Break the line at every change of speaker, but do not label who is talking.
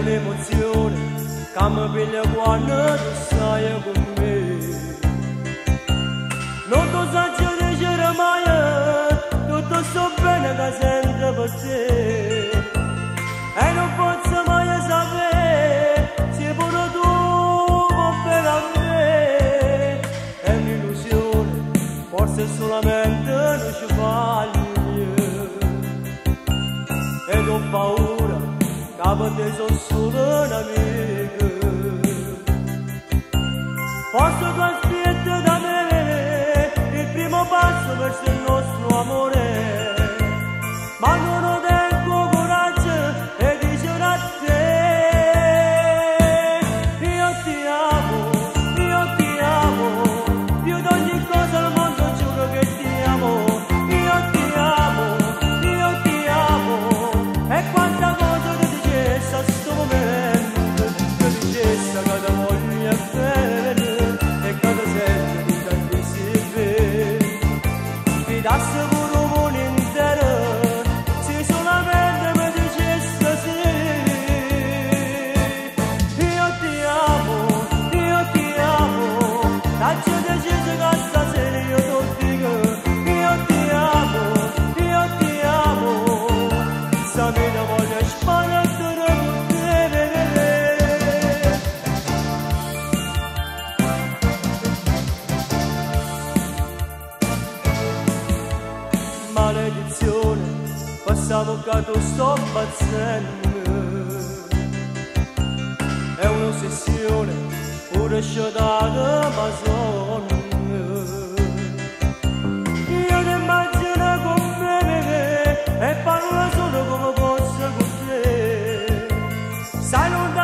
Un'emozione che mi piglia quando tu stai con me. Non ti so dicere mai tutto sto bene che sento per te. E non posso mai sapere se pure tu vuoi bene a me. È un'illusione, forse solamente non ci voglio. Ed ho paura che per te sono solo un amico. Forse tu aspetti da me il primo passo verso il nostro amore, ma non ho tengo coraggio e dicere a te: io ti amo, io ti amo, più di ogni cosa al mondo giuro che ti amo. Io ti amo, io ti amo, e quanta cosa ti dicesse a sto momento, ti dicesse che ti voglio bene e che ti sento di che si vede. Ti dasse pure un mondo intero se solamente mi dicesse sì. Io ti amo, io ti amo, t'ho deciso che stasera io ti dico: io ti amo, io ti amo, se mi ne voglio sparare con te. Maledizione, passavo che tu sto impazzendo. È un'ossessione, pure sciodata ma sonno. Io ti immagino con me e parlo solo come posso con te. Sai lontano